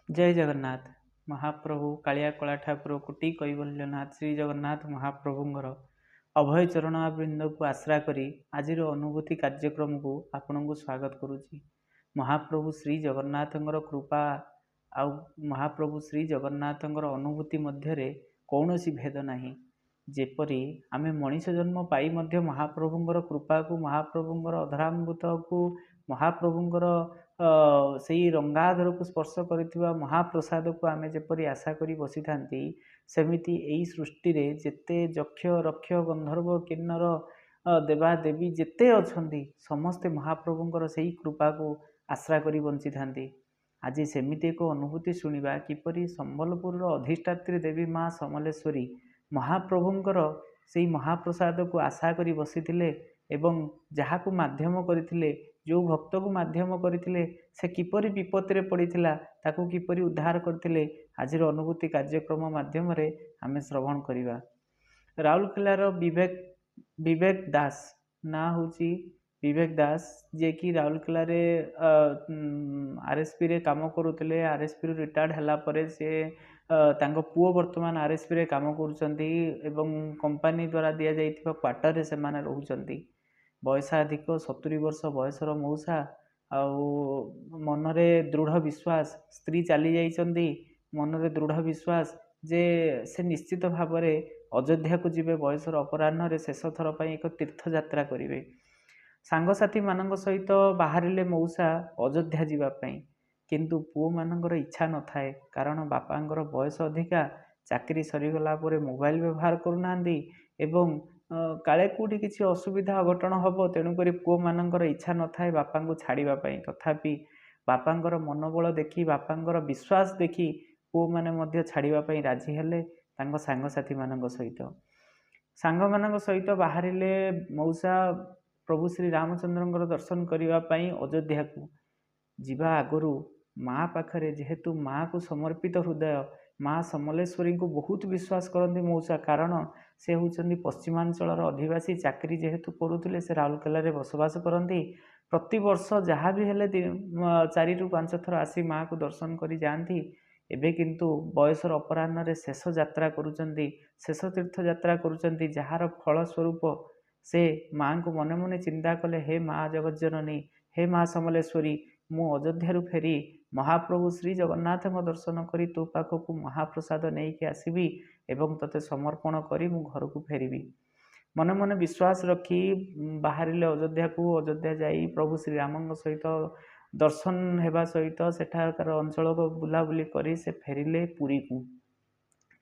ଜୟ ଜଗନ୍ନାଥ। ମହାପ୍ରଭୁ କାଳିଆ କଳା ଠାକୁର କୋଟି କୈବଲ୍ୟନାଥ ଶ୍ରୀ ଜଗନ୍ନାଥ ମହାପ୍ରଭୁଙ୍କର ଅଭୟ ଚରଣାରବିନ୍ଦକୁ ଆଶ୍ରା କରି ଆଜିର ଅନୁଭୂତି କାର୍ଯ୍ୟକ୍ରମକୁ ଆପଣଙ୍କୁ ସ୍ୱାଗତ କରୁଛି। ମହାପ୍ରଭୁ ଶ୍ରୀ ଜଗନ୍ନାଥଙ୍କର କୃପା ଆଉ ମହାପ୍ରଭୁ ଶ୍ରୀ ଜଗନ୍ନାଥଙ୍କର ଅନୁଭୂତି ମଧ୍ୟରେ କୌଣସି ଭେଦ ନାହିଁ। ଯେପରି ଆମେ ମଣିଷ ଜନ୍ମ ପାଇ ମଧ୍ୟ ମହାପ୍ରଭୁଙ୍କର କୃପାକୁ, ମହାପ୍ରଭୁଙ୍କର ଅଧରାମୃତକୁ, ମହାପ୍ରଭୁଙ୍କର ସେଇ ରଙ୍ଗାଧରକୁ ସ୍ପର୍ଶ କରିଥିବା ମହାପ୍ରସାଦକୁ ଆମେ ଯେପରି ଆଶା କରି ବସିଥାନ୍ତି, ସେମିତି ଏଇ ସୃଷ୍ଟିରେ ଯେତେ ଯକ୍ଷ, ରକ୍ଷ, ଗନ୍ଧର୍ବ, କିନ୍ନର, ଦେବାଦେବୀ ଯେତେ ଅଛନ୍ତି, ସମସ୍ତେ ମହାପ୍ରଭୁଙ୍କର ସେଇ କୃପାକୁ ଆଶ୍ରା କରି ବଞ୍ଚିଥାନ୍ତି। ଆଜି ସେମିତି ଏକ ଅନୁଭୂତି ଶୁଣିବା, କିପରି ସମ୍ବଲପୁରର ଅଧିଷ୍ଠାତ୍ରୀ ଦେବୀ ମା ସମଲେଶ୍ୱରୀ ମହାପ୍ରଭୁଙ୍କର ସେଇ ମହାପ୍ରସାଦକୁ ଆଶା କରି ବସିଥିଲେ ଏବଂ ଯାହାକୁ ମାଧ୍ୟମ କରିଥିଲେ, ଯେଉଁ ଭକ୍ତକୁ ମାଧ୍ୟମ କରିଥିଲେ, ସେ କିପରି ବିପତ୍ତିରେ ପଡ଼ିଥିଲା, ତାକୁ କିପରି ଉଦ୍ଧାର କରିଥିଲେ, ଆଜିର ଅନୁଭୂତି କାର୍ଯ୍ୟକ୍ରମ ମାଧ୍ୟମରେ ଆମେ ଶ୍ରବଣ କରିବା। ରାଉରକେଲାର ବିବେକ ଦାସ, ନାଁ ହେଉଛି ବିବେକ ଦାସ, ଯିଏକି ରାଉରକେଲାରେ ଆର୍ଏସ୍ପିରେ କାମ କରୁଥିଲେ। ଆର୍ଏସ୍ପିରୁ ରିଟାୟାର୍ଡ଼ ହେଲା ପରେ ସେ ତାଙ୍କ ପୁଅ ବର୍ତ୍ତମାନ ଆର୍ଏସ୍ପିରେ କାମ କରୁଛନ୍ତି ଏବଂ କମ୍ପାନୀ ଦ୍ୱାରା ଦିଆଯାଇଥିବା କ୍ୱାର୍ଟରରେ ସେମାନେ ରହୁଛନ୍ତି। ବୟସାଧିକ 70 ବର୍ଷ ବୟସର ମଉସା, ଆଉ ମନରେ ଦୃଢ଼ ବିଶ୍ୱାସ, ସ୍ତ୍ରୀ ଚାଲି ଯାଇଛନ୍ତି, ମନରେ ଦୃଢ଼ ବିଶ୍ୱାସ ଯେ ସେ ନିଶ୍ଚିତ ଭାବରେ ଅଯୋଧ୍ୟାକୁ ଯିବେ, ବୟସର ଅପରାହ୍ନରେ ଶେଷ ଥର ପାଇଁ ଏକ ତୀର୍ଥଯାତ୍ରା କରିବେ। ସାଙ୍ଗସାଥିମାନଙ୍କ ସହିତ ବାହାରିଲେ ମଉସା ଅଯୋଧ୍ୟା ଯିବା ପାଇଁ, କିନ୍ତୁ ପୁଅମାନଙ୍କର ଇଚ୍ଛା ନଥାଏ, କାରଣ ବାପାଙ୍କର ବୟସ ଅଧିକା, ଚାକିରି ସରିଗଲା ପରେ ମୋବାଇଲ ବ୍ୟବହାର କରୁନାହାନ୍ତି ଏବଂ କାଳେ କେଉଁଠି କିଛି ଅସୁବିଧା ଅଘଟଣ ହେବ, ତେଣୁକରି ପୁଅମାନଙ୍କର ଇଚ୍ଛା ନଥାଏ ବାପାଙ୍କୁ ଛାଡ଼ିବା ପାଇଁ। ତଥାପି ବାପାଙ୍କର ମନୋବଳ ଦେଖି, ବାପାଙ୍କର ବିଶ୍ୱାସ ଦେଖି ପୁଅମାନେ ମଧ୍ୟ ଛାଡ଼ିବା ପାଇଁ ରାଜି ହେଲେ ତାଙ୍କ ସାଙ୍ଗସାଥିମାନଙ୍କ ସହିତ। ସାଙ୍ଗମାନଙ୍କ ସହିତ ବାହାରିଲେ ମଉସା ପ୍ରଭୁ ଶ୍ରୀ ରାମଚନ୍ଦ୍ରଙ୍କର ଦର୍ଶନ କରିବା ପାଇଁ ଅଯୋଧ୍ୟାକୁ। ଯିବା ଆଗରୁ ମା ପାଖରେ, ଯେହେତୁ ମାଆକୁ ସମର୍ପିତ ହୃଦୟ, ମା ସମଲେଶ୍ୱରୀଙ୍କୁ ବହୁତ ବିଶ୍ୱାସ କରନ୍ତି ମଉସା, କାରଣ ସେ ହେଉଛନ୍ତି ପଶ୍ଚିମାଞ୍ଚଳର ଅଧିବାସୀ। ଚାକିରି ଯେହେତୁ କରୁଥିଲେ, ସେ ରାଉରକେଲାରେ ବସବାସ କରନ୍ତି। ପ୍ରତିବର୍ଷ ଯାହା ବି ହେଲେ 4ରୁ 5 ଥର ଆସି ମାଆକୁ ଦର୍ଶନ କରି ଯାଆନ୍ତି। ଏବେ କିନ୍ତୁ ବୟସର ଅପରାହ୍ନରେ ଶେଷ ଯାତ୍ରା କରୁଛନ୍ତି, ଶେଷ ତୀର୍ଥଯାତ୍ରା କରୁଛନ୍ତି, ଯାହାର ଫଳସ୍ୱରୂପ ସେ ମାଆଙ୍କୁ ମନେ ମନେ ଚିନ୍ତା କଲେ, ହେ ମା ଜଗଜ୍ଜନନୀ, ହେ ମା ସମଲେଶ୍ୱରୀ, ମୁଁ ଅଯୋଧ୍ୟାରୁ ଫେରି ମହାପ୍ରଭୁ ଶ୍ରୀ ଜଗନ୍ନାଥଙ୍କ ଦର୍ଶନ କରି ତୋ ପାଖକୁ ମହାପ୍ରସାଦ ନେଇକି ଆସିବି ଏବଂ ତୋତେ ସମର୍ପଣ କରି ମୁଁ ଘରକୁ ଫେରିବି। ମନେ ମନେ ବିଶ୍ୱାସ ରଖି ବାହାରିଲେ ଅଯୋଧ୍ୟାକୁ। ଅଯୋଧ୍ୟା ଯାଇ ପ୍ରଭୁ ଶ୍ରୀରାମଙ୍କ ସହିତ ଦର୍ଶନ ହେବା ସହିତ ସେଠାକାର ଅଞ୍ଚଳକୁ ବୁଲାବୁଲି କରି ସେ ଫେରିଲେ ପୁରୀକୁ।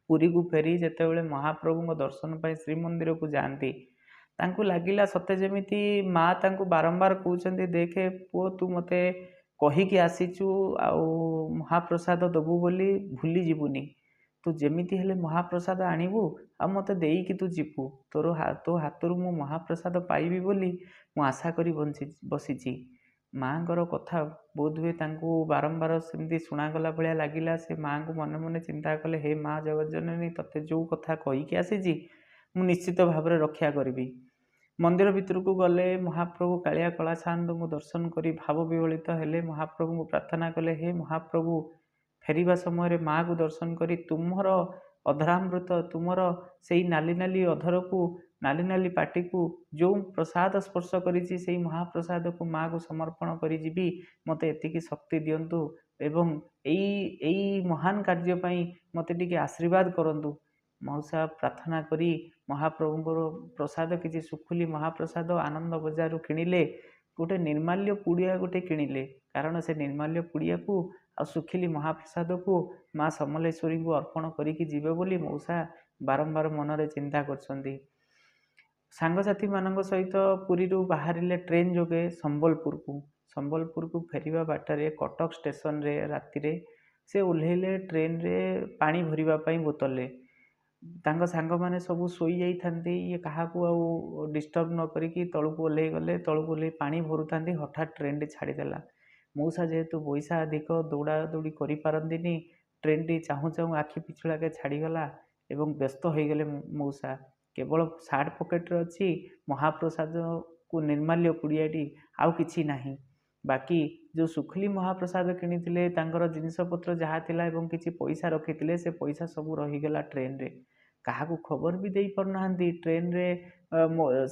ପୁରୀକୁ ଫେରି ଯେତେବେଳେ ମହାପ୍ରଭୁଙ୍କ ଦର୍ଶନ ପାଇଁ ଶ୍ରୀମନ୍ଦିରକୁ ଯାଆନ୍ତି, ତାଙ୍କୁ ଲାଗିଲା ସତେ ଯେମିତି ମା ତାଙ୍କୁ ବାରମ୍ବାର କହୁଛନ୍ତି, ଦେଖେ ପୁଅ, ତୁ ମୋତେ କହିକି ଆସିଛୁ ଆଉ ମହାପ୍ରସାଦ ଦେବୁ ବୋଲି, ଭୁଲି ଯିବୁନି, ତୁ ଯେମିତି ହେଲେ ମହାପ୍ରସାଦ ଆଣିବୁ ଆଉ ମୋତେ ଦେଇକି ତୁ ଯିବୁ, ତୋର ତୋ ହାତରୁ ମୁଁ ମହାପ୍ରସାଦ ପାଇବି ବୋଲି ମୁଁ ଆଶା କରି ବଞ୍ଚି ବସିଛି। ମାଆଙ୍କର କଥା ବୋଧହୁଏ ତାଙ୍କୁ ବାରମ୍ବାର ସେମିତି ଶୁଣାଗଲା ଭଳିଆ ଲାଗିଲା। ସେ ମାଆଙ୍କୁ ମନେ ମନେ ଚିନ୍ତା କଲେ, ହେ ମା ଜଗଜ୍ଜନନୀ, ତୋତେ ଯେଉଁ କଥା କହିକି ଆସିଛି ମୁଁ ନିଶ୍ଚିତ ଭାବରେ ରକ୍ଷା କରିବି। ମନ୍ଦିର ଭିତରକୁ ଗଲେ, ମହାପ୍ରଭୁ କାଳିଆ କଳା ସାଆନ୍ତଙ୍କୁ ଦର୍ଶନ କରି ଭାବ ବିହ୍ୱଳିତ ହେଲେ। ମହାପ୍ରଭୁଙ୍କୁ ପ୍ରାର୍ଥନା କଲେ, ହେ ମହାପ୍ରଭୁ, ଫେରିବା ସମୟରେ ମାଆକୁ ଦର୍ଶନ କରି ତୁମର ଅଧରାମୃତ, ତୁମର ସେଇ ନାଲି ନାଲି ଅଧରକୁ, ନାଲି ନାଲି ପାଟିକୁ ଯେଉଁ ପ୍ରସାଦ ସ୍ପର୍ଶ କରିଛି, ସେଇ ମହାପ୍ରସାଦକୁ ମାଆକୁ ସମର୍ପଣ କରିଯିବି, ମୋତେ ଏତିକି ଶକ୍ତି ଦିଅନ୍ତୁ ଏବଂ ଏଇ ମହାନ କାର୍ଯ୍ୟ ପାଇଁ ମୋତେ ଟିକେ ଆଶୀର୍ବାଦ କରନ୍ତୁ। ମଉସା ପ୍ରାର୍ଥନା କରି ମହାପ୍ରଭୁଙ୍କର ପ୍ରସାଦ କିଛି ଶୁଖୁଲି ମହାପ୍ରସାଦ ଆନନ୍ଦ ବଜାରରୁ କିଣିଲେ, ଗୋଟେ ନିର୍ମାଲ୍ୟ ପୁଡ଼ିଆ ଗୋଟେ କିଣିଲେ, କାରଣ ସେ ନିର୍ମାଲ୍ୟ ପୁଡ଼ିଆକୁ ଆଉ ଶୁଖିଲି ମହାପ୍ରସାଦକୁ ମା ସମଲେଶ୍ୱରୀଙ୍କୁ ଅର୍ପଣ କରିକି ଯିବେ ବୋଲି ମଉସା ବାରମ୍ବାର ମନରେ ଚିନ୍ତା କରୁଛନ୍ତି। ସାଙ୍ଗସାଥିମାନଙ୍କ ସହିତ ପୁରୀରୁ ବାହାରିଲେ ଟ୍ରେନ୍ ଯୋଗେ ସମ୍ବଲପୁରକୁ। ସମ୍ବଲପୁରକୁ ଫେରିବା ବାଟରେ କଟକ ଷ୍ଟେସନରେ ରାତିରେ ସେ ଓହ୍ଲେଇଲେ ଟ୍ରେନ୍ରେ ପାଣି ଭରିବା ପାଇଁ ବୋତଲରେ। ତାଙ୍କ ସାଙ୍ଗମାନେ ସବୁ ଶୋଇଯାଇଥାନ୍ତି, ଇଏ କାହାକୁ ଆଉ ଡିଷ୍ଟର୍ବ ନ କରିକି ତଳକୁ ଓହ୍ଲେଇ ଗଲେ। ତଳକୁ ଓହ୍ଲେଇ ପାଣି ଭରୁଥାନ୍ତି, ହଠାତ୍ ଟ୍ରେନ୍ଟି ଛାଡ଼ିଦେଲା। ମଉସା ଯେହେତୁ ବୟସା ଅଧିକ, ଦୌଡ଼ା ଦୌଡ଼ି କରିପାରନ୍ତିନି, ଟ୍ରେନ୍ଟି ଚାହୁଁ ଚାହୁଁ ଆଖି ପିଛୁଳାକେ ଛାଡ଼ିଗଲା ଏବଂ ବ୍ୟସ୍ତ ହୋଇଗଲେ ମଉସା। କେବଳ ସାର୍ଟ ପକେଟରେ ଅଛି ମହାପ୍ରସାଦକୁ ନିର୍ମାଲ୍ୟ ପୁଡ଼ିଆଟି, ଆଉ କିଛି ନାହିଁ। ବାକି ଯେଉଁ ଶୁଖୁଲି ମହାପ୍ରସାଦ କିଣିଥିଲେ, ତାଙ୍କର ଜିନିଷପତ୍ର ଯାହା ଥିଲା ଏବଂ କିଛି ପଇସା ରଖିଥିଲେ, ସେ ପଇସା ସବୁ ରହିଗଲା ଟ୍ରେନରେ। କାହାକୁ ଖବର ବି ଦେଇପାରୁନାହାନ୍ତି। ଟ୍ରେନରେ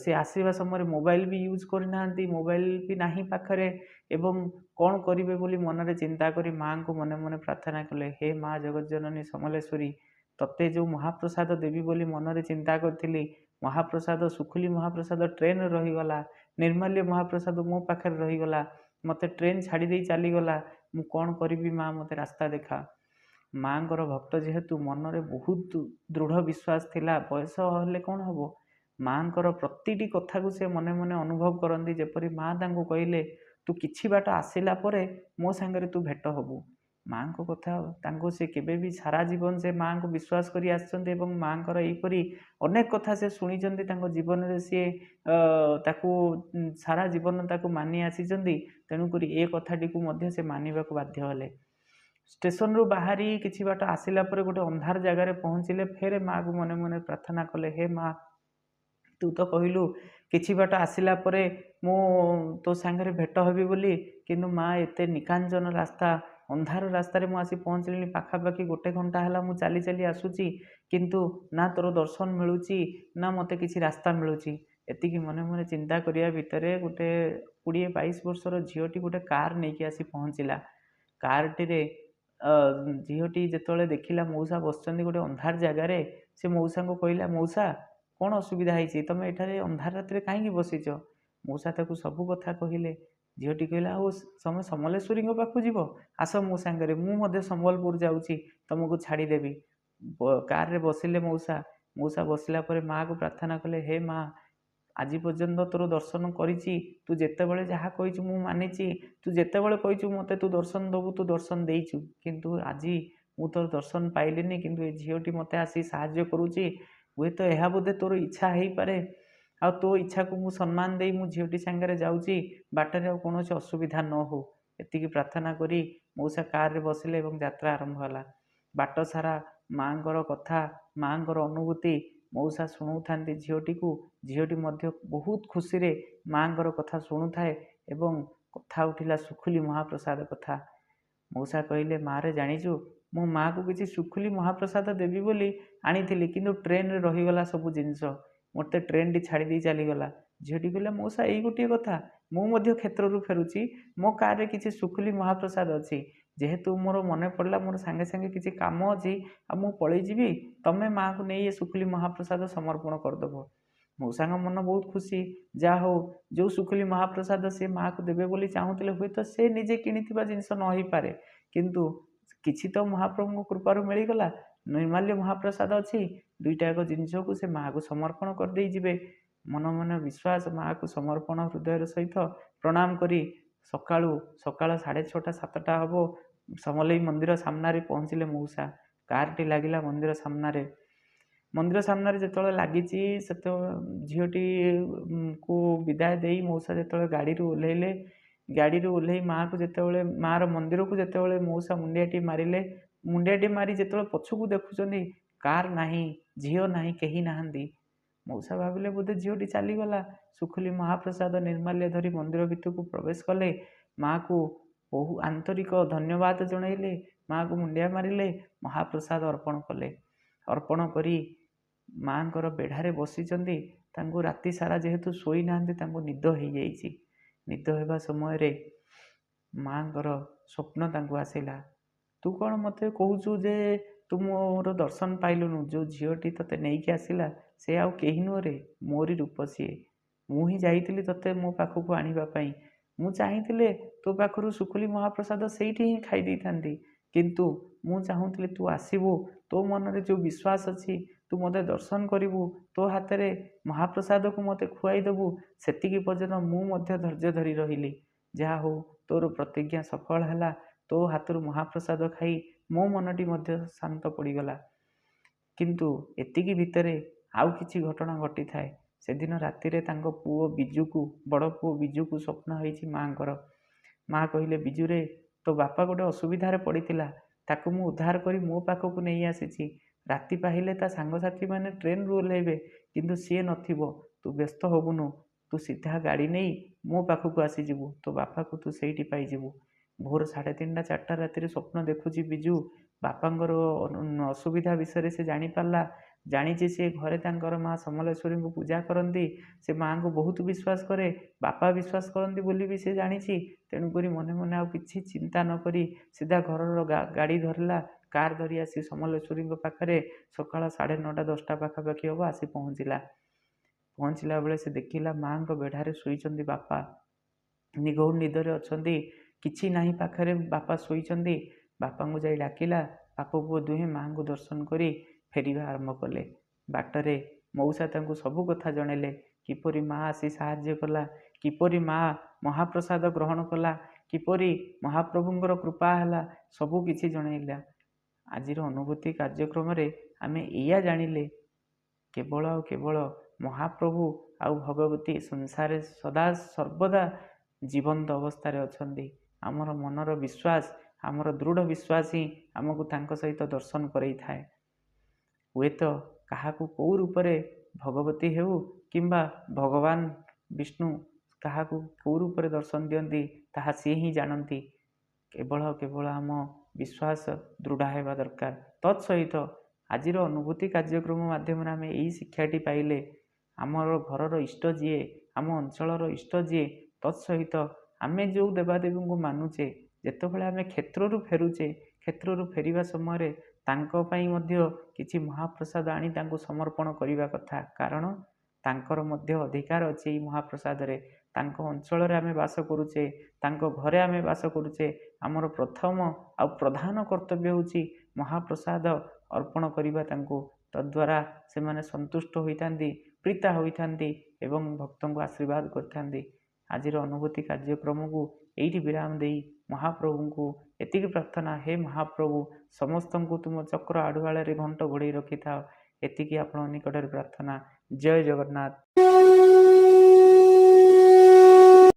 ସେ ଆସିବା ସମୟରେ ମୋବାଇଲ ବି ୟୁଜ୍ କରିନାହାନ୍ତି, ମୋବାଇଲ ବି ନାହିଁ ପାଖରେ, ଏବଂ କ'ଣ କରିବେ ବୋଲି ମନରେ ଚିନ୍ତା କରି ମାଆଙ୍କୁ ମନେ ମନେ ପ୍ରାର୍ଥନା କଲେ, ହେ ମା ଜଗତଜନନୀ ସମଲେଶ୍ୱରୀ, ତତେ ଯେଉଁ ମହାପ୍ରସାଦ ଦେବି ବୋଲି ମନରେ ଚିନ୍ତା କରିଥିଲି, ମହାପ୍ରସାଦ ଶୁଖୁଲି ମହାପ୍ରସାଦ ଟ୍ରେନରେ ରହିଗଲା, ନିର୍ମାଲ୍ୟ ମହାପ୍ରସାଦ ମୋ ପାଖରେ ରହିଗଲା, ମୋତେ ଟ୍ରେନ୍ ଛାଡ଼ି ଦେଇ ଚାଲିଗଲା, ମୁଁ କ'ଣ କରିବି ମା, ମୋତେ ରାସ୍ତା ଦେଖା। ମାଆଙ୍କର ଭକ୍ତ ଯେହେତୁ ମନରେ ବହୁତ ଦୃଢ଼ ବିଶ୍ୱାସ ଥିଲା, ବୟସ ହେଲେ କ'ଣ ହେବ, ମାଆଙ୍କର ପ୍ରତିଟି କଥାକୁ ସେ ମନେ ମନେ ଅନୁଭବ କରନ୍ତି। ଯେପରି ମା ତାଙ୍କୁ କହିଲେ, ତୁ କିଛି ବାଟ ଆସିଲା ପରେ ମୋ ସାଙ୍ଗରେ ତୁ ଭେଟ ହେବୁ। ମାଆଙ୍କ କଥା ତାଙ୍କୁ ସେ କେବେ ବି ସାରା ଜୀବନ ସେ ମାଆଙ୍କୁ ବିଶ୍ୱାସ କରି ଆସିଛନ୍ତି ଏବଂ ମାଆଙ୍କର ଏହିପରି ଅନେକ କଥା ସେ ଶୁଣିଛନ୍ତି, ତାଙ୍କ ଜୀବନରେ ସିଏ ତାକୁ ସାରା ଜୀବନ ତାକୁ ମାନି ଆସିଛନ୍ତି। ତେଣୁକରି ଏ କଥାଟିକୁ ମଧ୍ୟ ସେ ମାନିବାକୁ ବାଧ୍ୟ ହେଲେ। ଷ୍ଟେସନରୁ ବାହାରି କିଛି ବାଟ ଆସିଲା ପରେ ଗୋଟେ ଅନ୍ଧାର ଜାଗାରେ ପହଞ୍ଚିଲେ। ଫେରେ ମାଆକୁ ମନେ ମନେ ପ୍ରାର୍ଥନା କଲେ, ହେ ମା, ତୁ ତ କହିଲୁ କିଛି ବାଟ ଆସିଲା ପରେ ମୁଁ ତୋ ସାଙ୍ଗରେ ଭେଟ ହେବି ବୋଲି, କିନ୍ତୁ ମା ଏତେ ନିକାଞ୍ଚନ ରାସ୍ତା, ଅନ୍ଧାର ରାସ୍ତାରେ ମୁଁ ଆସି ପହଞ୍ଚିଲିଣି, ପାଖାପାଖି ଗୋଟେ ଘଣ୍ଟା ହେଲା ମୁଁ ଚାଲି ଚାଲି ଆସୁଛି, କିନ୍ତୁ ନା ତୋର ଦର୍ଶନ ମିଳୁଛି ନା ମୋତେ କିଛି ରାସ୍ତା ମିଳୁଛି। ଏତିକି ମନେ ମନେ ଚିନ୍ତା କରିବା ଭିତରେ ଗୋଟେ 20-22 ବର୍ଷର ଝିଅଟି ଗୋଟେ କାର୍ ନେଇକି ଆସି ପହଞ୍ଚିଲା। କାର୍ଟିରେ ଝିଅଟି ଯେତେବେଳେ ଦେଖିଲା ମଉସା ବସିଛନ୍ତି ଗୋଟେ ଅନ୍ଧାର ଜାଗାରେ, ସେ ମଉସାଙ୍କୁ କହିଲା, ମଉସା କ'ଣ ଅସୁବିଧା ହେଇଛି, ତମେ ଏଠାରେ ଅନ୍ଧାର ରାତିରେ କାହିଁକି ବସିଛ? ମଉସା ତାକୁ ସବୁ କଥା କହିଲେ। ଝିଅଟି କହିଲା, ଆଉ ତମେ ସମଲେଶ୍ୱରୀଙ୍କ ପାଖକୁ ଯିବ, ଆସ ମୋ ସାଙ୍ଗରେ, ମୁଁ ମଧ୍ୟ ସମ୍ବଲପୁର ଯାଉଛି, ତମକୁ ଛାଡ଼ିଦେବି। କାରରେ ବସିଲେ ମଉସା। ମଉସା ବସିଲା ପରେ ମାଆକୁ ପ୍ରାର୍ଥନା କଲେ, ହେ ମା, ଆଜି ପର୍ଯ୍ୟନ୍ତ ତୋର ଦର୍ଶନ କରିଛି, ତୁ ଯେତେବେଳେ ଯାହା କହିଛୁ ମୁଁ ମାନିଛି, ତୁ ଯେତେବେଳେ କହିଛୁ ମୋତେ ତୁ ଦର୍ଶନ ଦେବୁ, ତୁ ଦର୍ଶନ ଦେଇଛୁ, କିନ୍ତୁ ଆଜି ମୁଁ ତୋର ଦର୍ଶନ ପାଇଲିନି, କିନ୍ତୁ ଏ ଝିଅଟି ମୋତେ ଆସି ସାହାଯ୍ୟ କରୁଛି, ହୁଏତ ଏହା ବୋଧେ ତୋର ଇଚ୍ଛା ହେଇପାରେ, ଆଉ ତୋ ଇଚ୍ଛାକୁ ମୁଁ ସମ୍ମାନ ଦେଇ ମୁଁ ଝିଅଟି ସାଙ୍ଗରେ ଯାଉଛି, ବାଟରେ ଆଉ କୌଣସି ଅସୁବିଧା ନ ହଉ। ଏତିକି ପ୍ରାର୍ଥନା କରି ମଉସା କାରରେ ବସିଲେ ଏବଂ ଯାତ୍ରା ଆରମ୍ଭ ହେଲା। ବାଟ ସାରା ମାଆଙ୍କର କଥା, ମାଆଙ୍କର ଅନୁଭୂତି ମଉସା ଶୁଣଉଥାନ୍ତି ଝିଅଟିକୁ। ଝିଅଟି ମଧ୍ୟ ବହୁତ ଖୁସିରେ ମାଆଙ୍କର କଥା ଶୁଣୁଥାଏ ଏବଂ କଥା ଉଠିଲା ଶୁଖୁଲି ମହାପ୍ରସାଦ କଥା। ମଉସା କହିଲେ, ମାଆରେ ଜାଣିଛୁ, ମୁଁ ମାଆକୁ କିଛି ଶୁଖୁଲି ମହାପ୍ରସାଦ ଦେବି ବୋଲି ଆଣିଥିଲି, କିନ୍ତୁ ଟ୍ରେନରେ ରହିଗଲା ସବୁ ଜିନିଷ, ମୋତେ ଟ୍ରେନଟି ଛାଡ଼ି ଦେଇ ଚାଲିଗଲା। ଝିଅଟି କହିଲା, ମଉସା ଏଇ ଗୋଟିଏ କଥା, ମୁଁ ମଧ୍ୟ କ୍ଷେତ୍ରରୁ ଫେରୁଛି, ମୋ କାରରେ କିଛି ଶୁଖୁଲି ମହାପ୍ରସାଦ ଅଛି, ଯେହେତୁ ମୋର ମନେ ପଡ଼ିଲା ମୋର ସାଙ୍ଗେ ସାଙ୍ଗେ କିଛି କାମ ଅଛି ଆଉ ମୁଁ ପଳେଇଯିବି, ତମେ ମାଆକୁ ନେଇ ଏ ଶୁଖୁଲି ମହାପ୍ରସାଦ ସମର୍ପଣ କରିଦେବ। ମଉସାଙ୍କ ମନ ବହୁତ ଖୁସି, ଯାହା ହଉ ଯେଉଁ ଶୁଖୁଲି ମହାପ୍ରସାଦ ସେ ମାଆକୁ ଦେବେ ବୋଲି ଚାହୁଁଥିଲେ, ହୁଏତ ସେ ନିଜେ କିଣିଥିବା ଜିନିଷ ନ ହେଇପାରେ, କିନ୍ତୁ କିଛି ତ ମହାପ୍ରଭୁଙ୍କ କୃପାରୁ ମିଳିଗଲା, ନିର୍ମାଲ୍ୟ ମହାପ୍ରସାଦ ଅଛି, ଦୁଇଟା ଯାକ ଜିନିଷକୁ ସେ ମାଆକୁ ସମର୍ପଣ କରିଦେଇ ଯିବେ। ମନ ମନ ବିଶ୍ୱାସ, ମାଆକୁ ସମର୍ପଣ ହୃଦୟର ସହିତ ପ୍ରଣାମ କରି ସକାଳୁ ସକାଳ 6:30 7ଟା ହେବ ସମଲେଇ ମନ୍ଦିର ସାମ୍ନାରେ ପହଞ୍ଚିଲେ ମଉସା। କାର୍ଟି ଲାଗିଲା ମନ୍ଦିର ସାମ୍ନାରେ। ମନ୍ଦିର ସାମ୍ନାରେ ଯେତେବେଳେ ଲାଗିଛି, ସେତେବେଳେ ଝିଅଟିକୁ ବିଦାୟ ଦେଇ ମଉସା ଯେତେବେଳେ ଗାଡ଼ିରୁ ଓହ୍ଲେଇଲେ, ଗାଡ଼ିରୁ ଓହ୍ଲେଇ ମାଆକୁ ଯେତେବେଳେ ମାଆର ମନ୍ଦିରକୁ ଯେତେବେଳେ ମଉସା ମୁଣ୍ଡିଆଟି ମାରିଲେ, ମୁଣ୍ଡିଆଟି ମାରି ଯେତେବେଳେ ପଛକୁ ଦେଖୁଛନ୍ତି, କାର୍ ନାହିଁ, ଝିଅ ନାହିଁ, କେହି ନାହାନ୍ତି। ମଉସା ଭାବିଲେ ବୋଧେ ଝିଅଟି ଚାଲିଗଲା। ଶୁଖୁଲି ମହାପ୍ରସାଦ ନିର୍ମାଲ୍ୟ ଧରି ମନ୍ଦିର ଭିତରକୁ ପ୍ରବେଶ କଲେ, ମାଆକୁ ବହୁ ଆନ୍ତରିକ ଧନ୍ୟବାଦ ଜଣାଇଲେ, ମାଆକୁ ମୁଣ୍ଡିଆ ମାରିଲେ, ମହାପ୍ରସାଦ ଅର୍ପଣ କଲେ। ଅର୍ପଣ କରି ମାଆଙ୍କର ବେଢ଼ାରେ ବସିଛନ୍ତି। ତାଙ୍କୁ ରାତି ସାରା ଯେହେତୁ ଶୋଇନାହାନ୍ତି, ତାଙ୍କୁ ନିଦ ହେଇଯାଇଛି। ନିଦ ହେବା ସମୟରେ ମାଆଙ୍କର ସ୍ୱପ୍ନ ତାଙ୍କୁ ଆସିଲା, ତୁ କ'ଣ ମୋତେ କହୁଛୁ ଯେ ତୁ ମୋର ଦର୍ଶନ ପାଇଲୁନୁ? ଯେଉଁ ଝିଅଟି ତୋତେ ନେଇକି ଆସିଲା ସେ ଆଉ କେହି ନୁହଁରେ, ମୋରି ରୂପ ସିଏ। ମୁଁ ହିଁ ଯାଇଥିଲି ତୋତେ ମୋ ପାଖକୁ ଆଣିବା ପାଇଁ। ମୁଁ ଚାହିଁଥିଲେ ତୋ ପାଖରୁ ଶୁଖୁଲି ମହାପ୍ରସାଦ ସେଇଠି ହିଁ ଖାଇ ଦେଇଥାନ୍ତି, କିନ୍ତୁ ମୁଁ ଚାହୁଁଥିଲି ତୁ ଆସିବୁ, ତୋ ମନରେ ଯେଉଁ ବିଶ୍ୱାସ ଅଛି, ତୁ ମୋତେ ଦର୍ଶନ କରିବୁ, ତୋ ହାତରେ ମହାପ୍ରସାଦକୁ ମୋତେ ଖୁଆଇଦେବୁ। ସେତିକି ପର୍ଯ୍ୟନ୍ତ ମୁଁ ମଧ୍ୟ ଧୈର୍ଯ୍ୟ ଧରି ରହିଲି। ଯାହା ହଉ ତୋର ପ୍ରତିଜ୍ଞା ସଫଳ ହେଲା, ତୋ ହାତରୁ ମହାପ୍ରସାଦ ଖାଇ ମୋ ମନଟି ମଧ୍ୟ ଶାନ୍ତ ପଡ଼ିଗଲା। କିନ୍ତୁ ଏତିକି ଭିତରେ ଆଉ କିଛି ଘଟଣା ଘଟିଥାଏ। ସେଦିନ ରାତିରେ ତାଙ୍କ ପୁଅ ବିଜୁକୁ, ବଡ଼ ପୁଅ ବିଜୁକୁ ସ୍ୱପ୍ନ ହେଇଛି ମାଆଙ୍କର। ମା କହିଲେ, ବିଜୁରେ, ତୋ ବାପା ଗୋଟେ ଅସୁବିଧାରେ ପଡ଼ିଥିଲା, ତାକୁ ମୁଁ ଉଦ୍ଧାର କରି ମୋ ପାଖକୁ ନେଇ ଆସିଛି। ରାତି ପାହିଲେ ତା ସାଙ୍ଗସାଥିମାନେ ଟ୍ରେନରୁ ଓହ୍ଲେଇବେ, କିନ୍ତୁ ସିଏ ନଥିବ। ତୁ ବ୍ୟସ୍ତ ହେବୁନୁ, ତୁ ସିଧା ଗାଡ଼ି ନେଇ ମୋ ପାଖକୁ ଆସିଯିବୁ, ତୋ ବାପାକୁ ତୁ ସେଇଠି ପାଇଯିବୁ। ଭୋର 3:30 4ଟା ରାତିରେ ସ୍ୱପ୍ନ ଦେଖୁଛି ବିଜୁ। ବାପାଙ୍କର ଅସୁବିଧା ବିଷୟରେ ସେ ଜାଣିପାରିଲା। ଜାଣିଛି ସେ ଘରେ ତାଙ୍କର ମା ସମଲେଶ୍ୱରୀଙ୍କୁ ପୂଜା କରନ୍ତି, ସେ ମାଆଙ୍କୁ ବହୁତ ବିଶ୍ୱାସ କରେ, ବାପା ବିଶ୍ୱାସ କରନ୍ତି ବୋଲି ବି ସେ ଜାଣିଛି। ତେଣୁକରି ମନେ ମନେ ଆଉ କିଛି ଚିନ୍ତା ନ କରି ସିଧା ଘରର ଗାଡ଼ି ଧରିଲା, କାର୍ ଧରି ଆସି ସମଲେଶ୍ୱରୀଙ୍କ ପାଖରେ ସକାଳ 9:30 10ଟା ପାଖାପାଖି ହେବ ଆସି ପହଞ୍ଚିଲା। ପହଞ୍ଚିଲା ବେଳେ ସେ ଦେଖିଲା ମାଆଙ୍କ ବେଢ଼ାରେ ଶୋଇଛନ୍ତି ବାପା, ନିଘୋଡ଼ ନିଦରେ ଅଛନ୍ତି, କିଛି ନାହିଁ ପାଖରେ, ବାପା ଶୋଇଛନ୍ତି। ବାପାଙ୍କୁ ଯାଇ ଡାକିଲା। ବାପ ପୁଅ ଦୁହେଁ ମାଆଙ୍କୁ ଦର୍ଶନ କରି ଫେରିବା ଆରମ୍ଭ କଲେ। ବାଟରେ ମଉସା ତାଙ୍କୁ ସବୁ କଥା ଜଣେଇଲେ, କିପରି ମା ଆସି ସାହାଯ୍ୟ କଲା, କିପରି ମା ମହାପ୍ରସାଦ ଗ୍ରହଣ କଲା, କିପରି ମହାପ୍ରଭୁଙ୍କର କୃପା ହେଲା, ସବୁ କିଛି ଜଣେଇଲା। ଆଜିର ଅନୁଭୂତି କାର୍ଯ୍ୟକ୍ରମରେ ଆମେ ଏଇଆ ଜାଣିଲେ, କେବଳ ଆଉ କେବଳ ମହାପ୍ରଭୁ ଆଉ ଭଗବତୀ ସଂସାରରେ ସଦା ସର୍ବଦା ଜୀବନ୍ତ ଅବସ୍ଥାରେ ଅଛନ୍ତି। ଆମର ମନର ବିଶ୍ୱାସ, ଆମର ଦୃଢ଼ ବିଶ୍ୱାସ ହିଁ ଆମକୁ ତାଙ୍କ ସହିତ ଦର୍ଶନ କରେଇଥାଏ। ହୁଏତ କାହାକୁ କେଉଁ ରୂପରେ ଭଗବତୀ ହେଉ କିମ୍ବା ଭଗବାନ ବିଷ୍ଣୁ କାହାକୁ କେଉଁ ରୂପରେ ଦର୍ଶନ ଦିଅନ୍ତି ତାହା ସିଏ ହିଁ ଜାଣନ୍ତି। କେବଳ କେବଳ ଆମ ବିଶ୍ୱାସ ଦୃଢ଼ ହେବା ଦରକାର। ତତ୍ ସହିତ ଆଜିର ଅନୁଭୂତି କାର୍ଯ୍ୟକ୍ରମ ମାଧ୍ୟମରେ ଆମେ ଏଇ ଶିକ୍ଷାଟି ପାଇଲେ, ଆମର ଘରର ଇଷ୍ଟ ଯିଏ, ଆମ ଅଞ୍ଚଳର ଇଷ୍ଟ ଯିଏ, ତତ୍ ସହିତ ଆମେ ଯେଉଁ ଦେବାଦେବୀଙ୍କୁ ମାନୁଛେ, ଯେତେବେଳେ ଆମେ କ୍ଷେତ୍ରରୁ ଫେରୁଛେ, କ୍ଷେତ୍ରରୁ ଫେରିବା ସମୟରେ ତାଙ୍କ ପାଇଁ ମଧ୍ୟ କିଛି ମହାପ୍ରସାଦ ଆଣି ତାଙ୍କୁ ସମର୍ପଣ କରିବା କଥା। କାରଣ ତାଙ୍କର ମଧ୍ୟ ଅଧିକାର ଅଛି ଏଇ ମହାପ୍ରସାଦରେ। ତାଙ୍କ ଅଞ୍ଚଳରେ ଆମେ ବାସ କରୁଛେ, ତାଙ୍କ ଘରେ ଆମେ ବାସ କରୁଛେ। ଆମର ପ୍ରଥମ ଆଉ ପ୍ରଧାନ କର୍ତ୍ତବ୍ୟ ହେଉଛି ମହାପ୍ରସାଦ ଅର୍ପଣ କରିବା ତାଙ୍କୁ। ତଦ୍ୱାରା ସେମାନେ ସନ୍ତୁଷ୍ଟ ହୋଇଥାନ୍ତି, ପ୍ରୀତା ହୋଇଥାନ୍ତି ଏବଂ ଭକ୍ତଙ୍କୁ ଆଶୀର୍ବାଦ କରିଥାନ୍ତି। ଆଜିର ଅନୁଭୂତି କାର୍ଯ୍ୟକ୍ରମକୁ ଏଇଠି ବିରାମ ଦେଇ ମହାପ୍ରଭୁଙ୍କୁ ଏତିକି ପ୍ରାର୍ଥନା, ହେ ମହାପ୍ରଭୁ, ସମସ୍ତଙ୍କୁ ତୁମ ଚକ୍ର ଆଢ଼ୁଆଳରେ ଘଣ୍ଟ ଘୋଡ଼େଇ ରଖିଥାଅ। ଏତିକି ଆପଣଙ୍କ ନିକଟରେ ପ୍ରାର୍ଥନା। ଜୟ ଜଗନ୍ନାଥ।